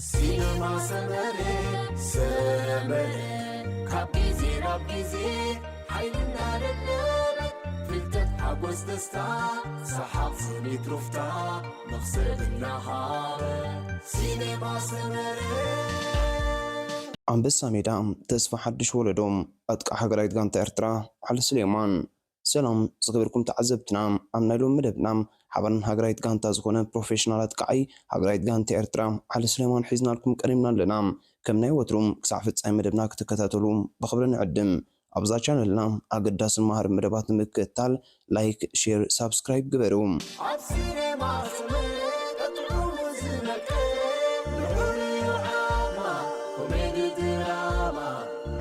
ሲነማ ሰመረ ሰመረ ካብ ግዜ ናብ ግዜ ሓይልና ደለበ ፍልጠት ሓጎስ ደስታ ሰሓቕ ስኒት ሩፍታ መኽሰብ እናሃበ ሲነማ ሰመረ ኣንበሳ ሜዳ ተስፋ ሓድሽ ወለዶ። ኣጥቃ ሃገራዊት ጋንታ ኤርትራ ዓሊ ስሌማን። ሰላም ዝኸበርኩም ተዓዘብትና፣ ኣብ ናይ ሎሚ መደብና ሓባርን ሃገራዊት ጋንታ ዝኾነ ፕሮፌሽናል ኣጥቃዓይ ሃገራዊት ጋንታ ኤርትራ ዓሊ ስሌማን ሒዝናልኩም ቀሪብና ኣለና። ከም ናይ ወትሩ ክሳዕ ፍጻሜ መደብና ክትከታተሉ ብኽብሪ ንዕድም። ኣብዛ ቻነልና ኣገዳስን መሃርን መደባት ንምክትታል ላይክ፣ ሼር፣ ሳብስክራይብ ግበሩ። ኣብ ሲኔማ ስምዒት ጥዑሙ ዝመልከ ንዑር እዩ ዓማ ኮሜዲ ድራማ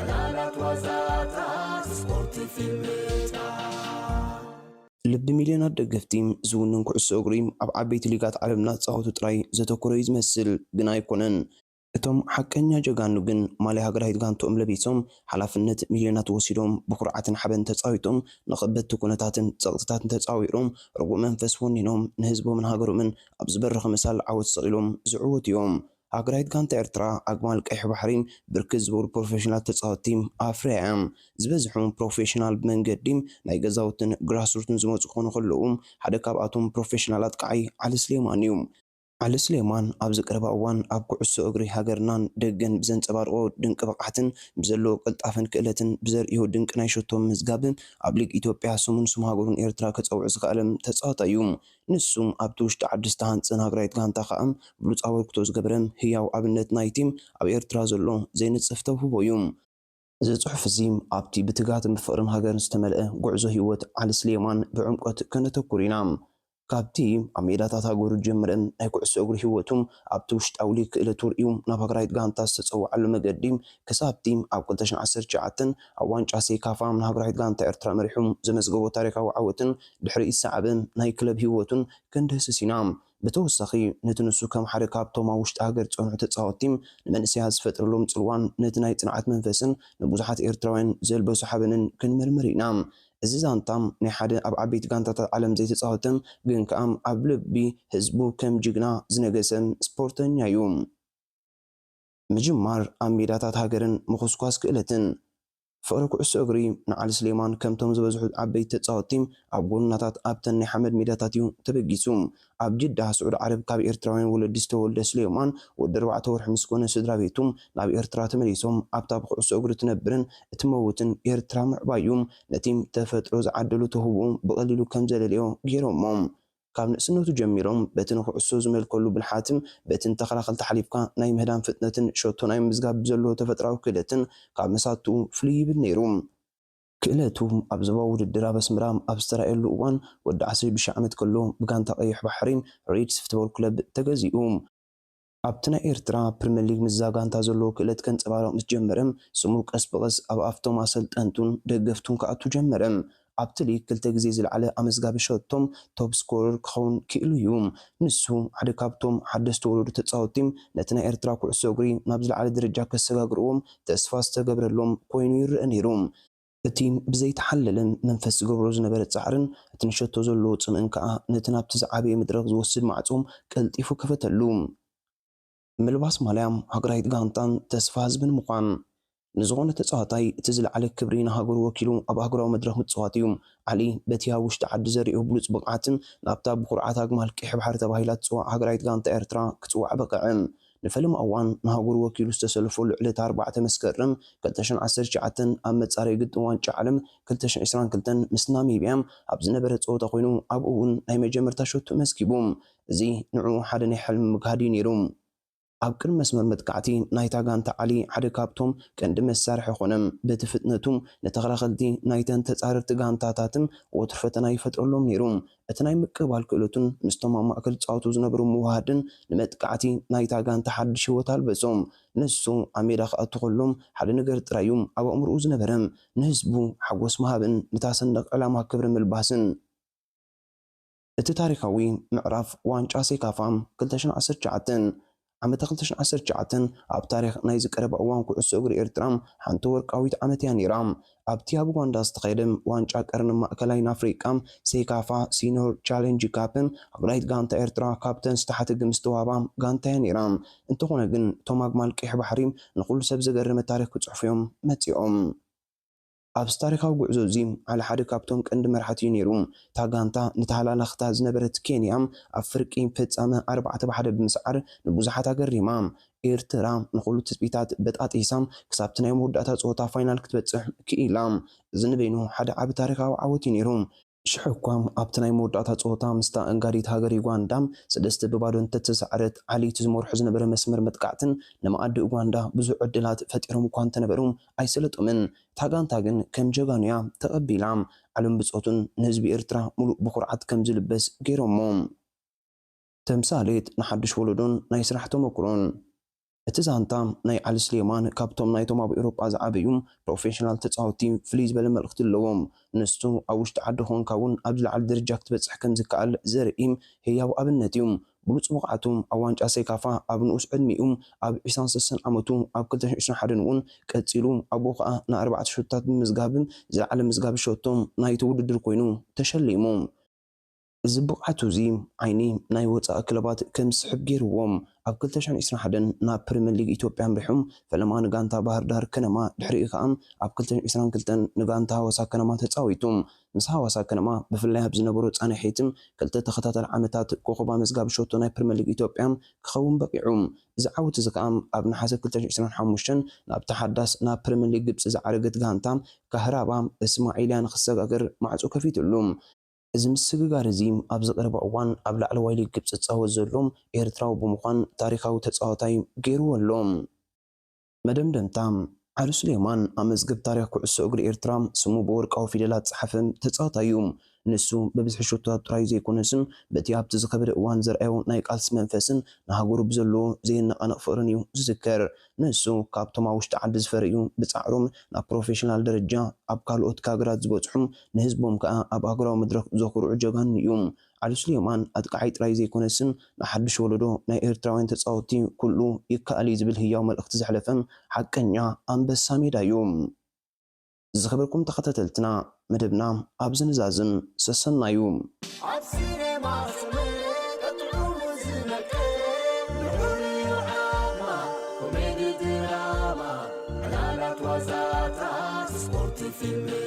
ዕላላት ዋዛታት ስፖርት ፊልምታት ልቢ ሚልዮናት ደገፍቲ ዝውንን ኩዕሶ እግሪ ኣብ ዓበይቲ ሊጋት ዓለምና ጻወቱ ጥራይ ዘተኮረ እዩ ዝመስል፣ ግን ኣይኮነን። እቶም ሓቀኛ ጀጋኑ ግን ማልያ ሃገራዊት ጋንትኦም ለቢሶም ሓላፍነት ሚልዮናት ወሲዶም ብኩርዓትን ሓበን ተጻዊቶም ንኸበድቲ ኩነታትን ጸቕጥታትን ተጻዊሮም ርጉእ መንፈስ ወኒኖም ንህዝቦምን ሃገሮምን ኣብ ዝበረኸ መሳል ዓወት ሰቒሎም ዝዕወቱ እዮም። ሃገራዊት ጋንታ ኤርትራ ኣግማል ቀይሕ ባሕሪ ብርክት ዝበሉ ፕሮፌሽናል ተጻወትቲ ኣፍርያ እያ። ዝበዝሑ ፕሮፌሽናል ብመንገዲ ናይ ገዛውትን ግራስሩትን ዝመጹ ክኾኑ ከለዉ ሓደ ካብኣቶም ፕሮፌሽናል ኣጥቃዓይ ዓሊ ስሌማን እዩ። ዓሊ ስሌማን ኣብዚ ቀረባ እዋን ኣብ ኩዕሶ እግሪ ሃገርናን ደገን ብዘንጸባርቖ ድንቂ ብቕዓትን ብዘለዎ ቅልጣፈን ክእለትን ብዘርእዮ ድንቂ ናይ ሸቶ ምምዝጋብ ኣብ ሊግ ኢትዮጵያ ስሙን ስም ሃገሩን ኤርትራ ከጸውዕ ዝኸኣለ ተጻዋታይ እዩ። ንሱ ኣብቲ ውሽጢ ዓዲ ዝተሃንጸ ንሃገራዊት ጋንታ ከኣ ብሉጽ ኣበርክቶ ዝገበረ ህያው ኣብነት ናይቲ ኣብ ኤርትራ ዘሎ ዘይንጸፍ ተውህቦ እዩ። እዚ ጽሑፍ እዚ ኣብቲ ብትግሃትን ብፍቕርን ሃገርን ዝተመልአ ጉዕዞ ህይወት ዓሊ ስሌማን ብዕምቆት ከነተኩር ኢና። ካብቲ ኣብ ሜዳታት ሃገሩ ዝጀመረ ናይ ኩዕሶ እግሪ ህይወቱ ኣብቲ ውሽጣዊ ሊግ ክእለቱ ርእዩ ናብ ሃገራዊት ጋንታ ዝተጸውዓሉ መገዲ ክሳብቲ ኣብ ክልተ ሽሕን ዓሰርተ ትሽዓተን ኣብ ዋንጫ ሴካፋ ንሃገራዊት ጋንታ ኤርትራ መሪሑ ዘመዝገቦ ታሪኻዊ ዓወትን ድሕሪኡ ዝሰዓበ ናይ ክለብ ህይወቱን ክንድህስስ ኢና። ብተወሳኺ ነቲ ንሱ ከም ሓደ ካብቶም ኣብ ውሽጢ ሃገር ዝጸንሑ ተጻወትቲ ንመንእሰያት ዝፈጠረሎም ጽልዋን ነቲ ናይ ጽንዓት መንፈስን ንብዙሓት ኤርትራውያን ዘልበሶ ሓበንን ክንምርምር ኢና። እዚ ዛንታ ናይ ሓደ ኣብ ዓበይቲ ጋንታታት ዓለም ዘይተጻወተ ግን ከኣ ኣብ ልቢ ህዝቡ ከም ጅግና ዝነገሰ ስፖርተኛ እዩ። ምጅማር ኣብ ሜዳታት ሃገርን ምኹስኳስ ክእለትን። ፍቕሪ ኩዕሶ እግሪ ንዓሊ ስሌማን ከምቶም ዝበዝሑ ዓበይቲ ተጻወትቲ ኣብ ጎደናታት ኣብተን ናይ ሓመድ ሜዳታት እዩ ተበጊሱ። ኣብ ጅዳ ስዑድ ዓረብ ካብ ኤርትራውያን ወለዲ ዝተወልደ ስሌማን ወዲ ኣርባዕተ ወርሒ ምስ ኮነ ስድራ ቤቱ ናብ ኤርትራ ተመሊሶም ኣብታ ብኩዕሶ እግሪ ትነብርን እትመውትን ኤርትራ ምዕባዩ ነቲ ተፈጥሮ ዝዓደሎ ተውህቦ ብቐሊሉ ከም ዘለልዮ ገይሮሞ። ካብ ንእስነቱ ጀሚሮም በቲ ንኩዕሶ ዝመልከሉ ብልሓትን በቲ ንተኸላኸልቲ ሓሊፍካ ናይ ምህዳን ፍጥነትን ሸቶ ናይ ምምዝጋብ ብዘለዎ ተፈጥራዊ ክእለትን ካብ መሳትኡ ፍልይ ይብል ነይሩ። ክእለቱ ኣብ ዞባዊ ውድድር ኣብ ኣስመራ ኣብ ዝተራእየሉ እዋን ወዲ ዓሰርተ ሽዱሽተ ዓመት ከሎ ብጋንታ ቀይሕ ባሕሪ ሬድስ ፉትቦል ክለብ ተገዚኡ። ኣብቲ ናይ ኤርትራ ፕሪምየር ሊግ ምስዛ ጋንታ ዘለዎ ክእለት ከንጸባርቕ ምስ ጀመረ ስሙ ቀስ ብቐስ ኣብ ኣፍቶም ኣሰልጠንቱን ደገፍቱን ክኣቱ ጀመረ። ኣብቲ ሊግ ክልተ ግዜ ዝለዓለ ኣመዝጋቢ ሸቶም ቶፕ ስኮረር ክኸውን ክኢሉ እዩ። ንሱ ሓደ ካብቶም ሓደስቲ ወለዶ ተጻወትቲ ነቲ ናይ ኤርትራ ኩዕሶ እግሪ ናብ ዝለዓለ ደረጃ ከሰጋግርዎም ተስፋ ዝተገብረሎም ኮይኑ ይረአ ነይሩ። እቲ ብዘይተሓለለ መንፈስ ዝገብሮ ዝነበረ ጻዕርን እቲ ንሸቶ ዘለዎ ጽምእን ከኣ ነቲ ናብቲ ዝዓበየ መድረኽ ዝወስድ ማዕጾ ቀልጢፉ ከፈተሉ። ምልባስ ማልያ ሃገራዊት ጋንታን ተስፋ ህዝብን ምዃን። ንዝኾነ ተጻዋታይ እቲ ዝለዓለ ክብሪ ንሃገሩ ወኪሉ ኣብ ኣህጉራዊ መድረኽ ምጽዋት እዩ። ዓሊ በቲ ኣብ ውሽጢ ዓዲ ዘርእዮ ብሉጽ ብቕዓትን ናብታ ብኹርዓት ኣግማል ቀይሕ ባሕሪ ተባሂላ ትጽዋዕ ሃገራዊት ጋንታ ኤርትራ ክጽዋዕ በቕዐ። ንፈለማ እዋን ንሃገሩ ወኪሉ ዝተሰለፈሉ ዕለት ኣርባዕተ መስከረም ክልተ ሽሕን ዓሰርተ ትሽዓተን ኣብ መጻረዪ ግጥም ዋንጫ ዓለም ክልተ ሽሕን ዕስራን ክልተን ምስ ናሚብያ ኣብ ዝነበረ ጸወታ ኮይኑ ኣብኡ እውን ናይ መጀመርታ ሸቶ መዝጊቡ። እዚ ንዕኡ ሓደ ናይ ሕልሚ ምግሃድ እዩ ነይሩ። ኣብ ቅድሚ መስመር መጥቃዕቲ ናይታ ጋንታ ዓሊ ሓደ ካብቶም ቀንዲ መሳርሒ ኾነ። በቲ ፍጥነቱ ንተኸላኸልቲ ናይተን ተጻረርቲ ጋንታታትን ወትሩ ፈተና ይፈጥረሎም ነይሩ። እቲ ናይ ምቅባል ክእለቱን ምስቶም ኣብ ማእከል ዝጻወቱ ዝነበሩ ምውሃድን ንመጥቃዕቲ ናይታ ጋንታ ሓድሽ ህይወት ኣልበሶ። ንሱ ኣብ ሜዳ ክኣቱ ከሎ ሓደ ነገር ጥራይ እዩ ኣብ ኣእምሮኡ ዝነበረ፣ ንህዝቡ ሓጎስ ምሃብን ነታ ሰንደቕ ዕላማ ክብሪ ምልባስን። እቲ ታሪኻዊ ምዕራፍ ዋንጫ ሴካፋ ክልተ ሽሕን ዓሰርተ ትሽዓተን ዓመተ ክልተ ሽሕን ዓሰርተ ትሽዓተን ኣብ ታሪኽ ናይዚ ቀረባ እዋን ኩዕሶ እግሪ ኤርትራ ሓንቲ ወርቃዊት ዓመት እያ ነይራ። ኣብቲ ኣብ ኡጋንዳ ዝተኻየደ ዋንጫ ቀርኒ ማእከላይን ኣፍሪቃ፣ ሴካፋ ሲኒዮር ቻሌንጅ ካፕ፣ ኣግላይት ጋንታ ኤርትራ ካብተን ዝተሓተ ግምት ዝተዋህባ ጋንታ እያ ነይራ። እንተኾነ ግን፣ እቶም ኣግማል ቀይሕ ባሕሪ ንኹሉ ሰብ ዘገረመ ታሪኽ ክጽሕፉ እዮም መጺኦም። ኣብዚ ታሪኻዊ ጉዕዞ እዚ፣ ዓሊ ሓደ ካብቶም ቀንዲ መራሕቲ እዩ ነይሩ። እታ ጋንታ ንተሃላላኽታ ዝነበረት ኬንያ፣ ኣብ ፍርቂ ፍጻመ ኣርባዕተ ብ ሓደ ብምስዓር ንብዙሓት ኣገሪማ። ኤርትራ ንኹሉ ትጽቢታት በጣጢሳ፣ ክሳብቲ ናይ መወዳእታ ጸወታ ፋይናል ክትበጽሕ ክኢላ። እዚ ንበይኑ ሓደ ዓቢ ታሪኻዊ ዓወት እዩ ነይሩ። ሽሕ እኳ ኣብቲ ናይ መወዳእታ ጸወታ ምስታ ኣንጋዲት ሃገር ዩጋንዳ ሰለስተ ብባዶ እንተተሳዕረት፣ ዓሊ እቲ ዝመርሖ ዝነበረ መስመር መጥቃዕትን ንመኣዲ ኡጋንዳ ብዙሕ ዕድላት ፈጢሮም እኳ እንተነበሩ፣ ኣይሰለጦምን። እታ ጋንታ ግን ከም ጀጋኑ እያ ተቐቢላ። ዓልን ብጾቱን ንህዝቢ ኤርትራ ሙሉእ ብኹርዓት ከም ዝልበስ ገይሮሞ። ተምሳሌት ንሓድሽ ወለዶን ናይ ስራሕ ተመኩሮን። እቲ ዛንታ ናይ ዓሊ ስሌማን ካብቶም ናይቶም ኣብ ኤውሮጳ ዝዓበዩ ፕሮፌሽናል ተጻወትቲ ፍልይ ዝበለ መልእኽቲ ኣለዎ። ንሱ ኣብ ውሽጢ ዓዲ ኾንካ እውን ኣብ ዝለዓለ ደረጃ ክትበጽሕ ከም ዝከኣል ዘርኢ ህያው ኣብነት እዩ። ብሉጽ ብቕዓቱ ኣብ ዋንጫ ሴካፋ ኣብ ንኡስ ዕድሚኡ ኣብ ዒስራን ሰለስተን ዓመቱ ኣብ ክልተ ሽሕን ዕስራን ሓደን እውን ቀጺሉ ኣብኡ ኸኣ ንኣርባዕተ ሸቶታት ብምዝጋብ ዝለዓለ መዝጋቢ ሸቶ ናይቲ ውድድር ኮይኑ ተሸሊሙ። እዚ ብቕዓቱ እዚ ዓይኒ ናይ ወጻኢ ክለባት ከም ዝስሕብ ገይርዎ። ኣብ ክልተ ሽሕን ዕስራን ሓደን ናብ ፕሪምየር ሊግ ኢትዮጵያ ኣምሪሑ፣ ፈለማ ንጋንታ ባህር ዳር ከነማ፣ ድሕሪኡ ከኣ ኣብ ክልተ ሽሕን ዕስራን ክልተን ንጋንታ ሃዋሳ ከነማ ተጻዊቱ። ምስ ሃዋሳ ከነማ ብፍላይ ኣብ ዝነበሮ ጻንሒት ክልተ ተኸታታሊ ዓመታት ኮኸብ ኣመዝጋቢ ሸቶ ናይ ፕሪምየር ሊግ ኢትዮጵያ ክኸውን በቒዑ። እዚ ዓወት እዚ ከኣ ኣብ ነሓሰ ክልተ ሽሕን ዕስራን ሓሙሽተን ናብታ ሓዳስ ናብ ፕሪምየር ሊግ ግብጺ ዝዓረገት ጋንታ ካህራባ እስማዒልያ ንኽሰጋገር ማዕጾ ከፊትሉ። እዚ ምስግጋር እዚ ኣብዚ ቀረባ እዋን ኣብ ላዕለዋይ ሊግ ግብጺ ዝጻወት ዘሎ ኤርትራዊ ብምዃን ታሪኻዊ ተጻዋታይ ገይርዎ ኣሎ። መደምደምታ፣ ዓሊ ሱሌማን ኣብ መዝገብ ታሪኽ ኩዕሶ እግሪ ኤርትራ ስሙ ብወርቃዊ ፊደላት ዝጸሓፈ ተጻዋታይ እዩ። ንሱ ብብዝሒ ሸቶታት ጥራይ ዘይኮነስን በቲ ኣብቲ ዝኸበደ እዋን ዘርኣዮ ናይ ቃልሲ መንፈስን ንሃገሩ ብዘለዎ ዘየነቓንቕ ፍቕርን እዩ ዝዝከር። ንሱ ካብቶም ኣብ ውሽጢ ዓዲ ዝፈረዩ ብጻዕሮም ናብ ፕሮፌሽናል ደረጃ ኣብ ካልኦት ሃገራት ዝበጽሑ ንህዝቦም ከኣ ኣብ ኣህጉራዊ መድረኽ ዘኹርዑ ጀጋኑ እዩ። ዓሊ ሱሌማን ኣጥቃዓይ ጥራይ ዘይኮነስን ንሓድሽ ወለዶ ናይ ኤርትራውያን ተጻወትቲ ኩሉ ይከኣል እዩ ዝብል ህያው መልእኽቲ ዘሕለፈ ሓቀኛ ኣንበሳ ሜዳ እዩ። ዝኸበርኩም ተኸታተልትና መደብና ኣብዚ ንዛዝም ሰሰናዩ። ኣብ ሲኔማ ስምዒት ጥዑሙ ዝነቅል ልዑል ዓማ ኮሜዲ ድራማ ዕላላት ዋዛታት ስፖርት ፊልም